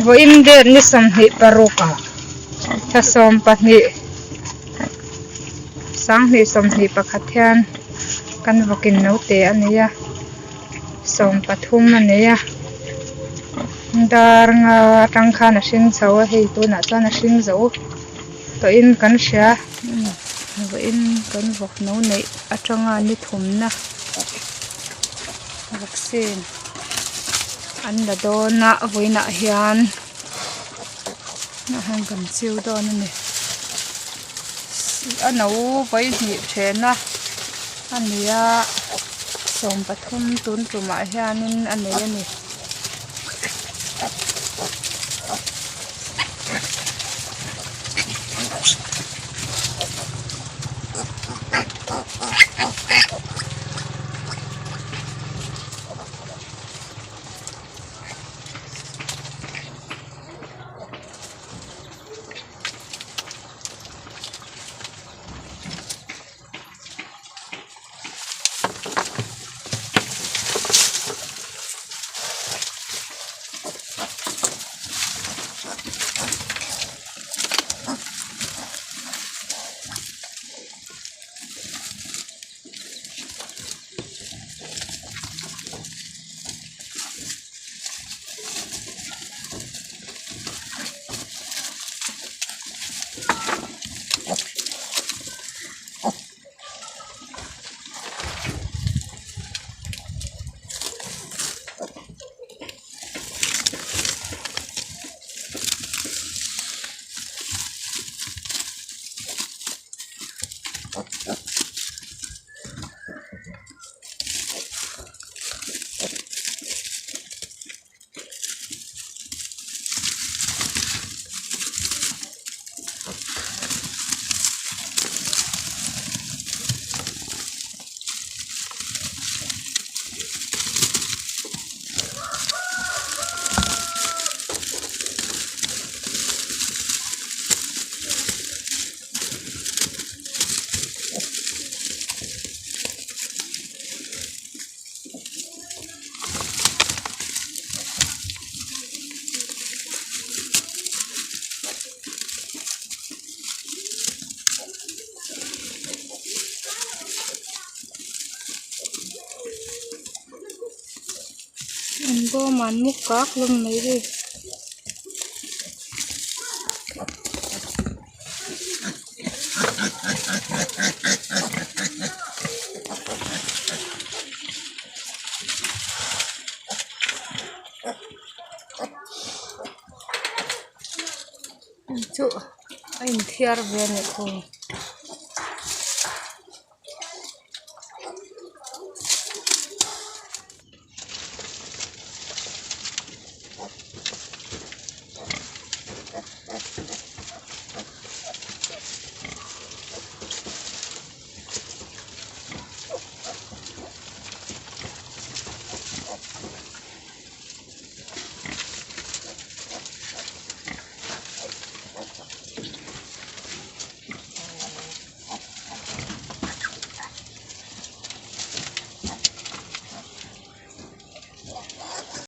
Vawiin date ni 26 ah thla 12 2021 hian kan vawkin naute a nei a 13 a nei a dar nga atang khan a hring chho a hei tunah chuan a hring zo tawhin kan hria vawiin kan vawk no neih atanga ni thumna vaccine an la dawn a vawiinah hian ah hian kan chiu dawn a ni a no vawihnih thehna a ni a 13 tun tumah hianin a nei a ni. An bawm ah an mu kak hlawm mai hei. Chu a inthiar ve a nih thu.